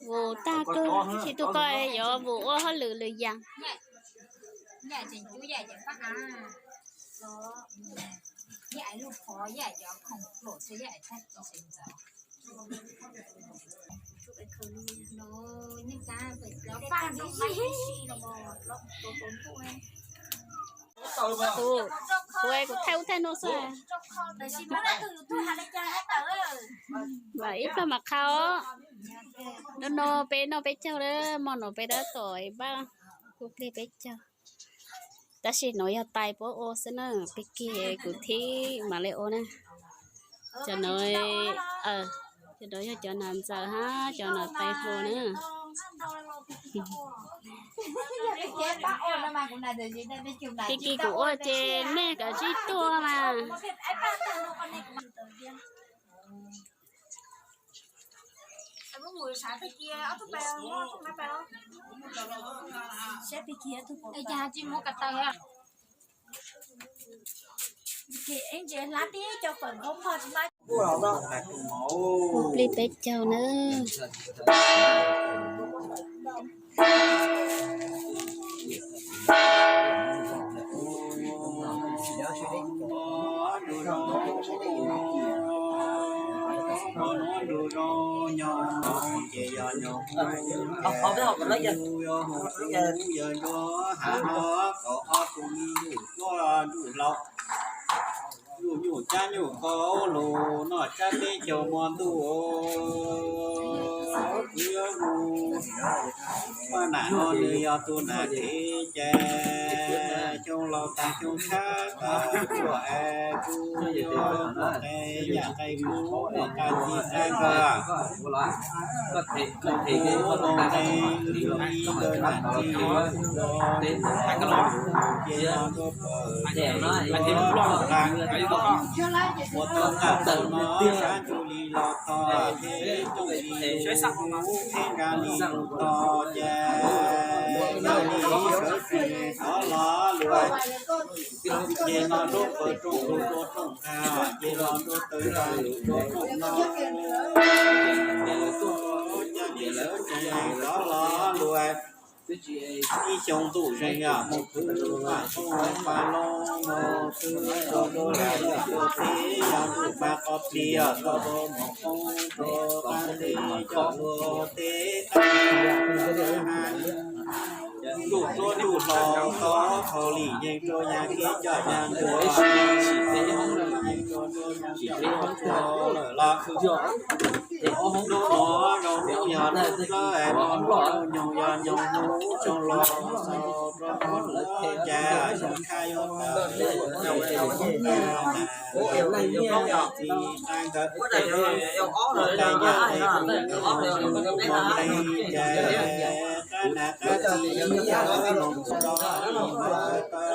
Vus tag kawg, tab sis tuaj koj yuav vus ua hauj lwm lwm yam. Kuv, kuv thaij ub thaij no xwb. Vam ib pliag mam qha os. No no peb noj peb caug lawm, hmo no peb tab tom npaj hu plig peb caug. Tab sis no yog tais puab ua xwb na, peb kiag kuv thib mam li ua na. Cov no, cov no yog cov nas ntxaws hab cov nas tais hluas na. Peb kiag kuv ua ces nej kav tsij tuaj mas. Ua plig peb caug na. Nyuj nyuj cab nyuj kho lug noj tsab teb chaws hmo ntuj. Kuv yuav hu paj nam no nws yog tus nam kev cai, xyoo laus tas xyoo tshab tas tuaj es kuv yuav muaj qee yam qee kub los qab txij qab nkawm. Kuv muaj qee ib ntawd nam txiv, ces yog ntuj pawg, ua tau nqaj tau no sab ntuj li los tog, ces tooj li lub, pheej nqa li lug tog ces, yog li sawv tsees xov los lug, ces no ntuj pawg rooj lug ua rooj nqag, ces los ntuj tawg nqag lug ua rooj no. Ces lawv tuaj ua lub caj ces sawv tsees xov los lug, ib xyoo ntuj zeeg yog moog khwv paj qoob paj loob, moog khwv rau lub laj yog ua teb, yog ntuj paj qhov plig yog tau rau moog qoob rau qab teb coj ua teb qab. Ntuj tsuab ntuj hlau tau hau lim yeej rau yag kev coj yag ntuj, yeej rau rau yag kev coj lawm los. Hnub no zoo hnub yog hnub txawb, hnub no zoo nyoog yog nyoog hnub, zoo los xaus rau qhov lawv cas xyoo tshab yuav tawm, tsis qab nkawd tes, tes nyaj tes tes cas qab nas qab txiv los tau li mas tau.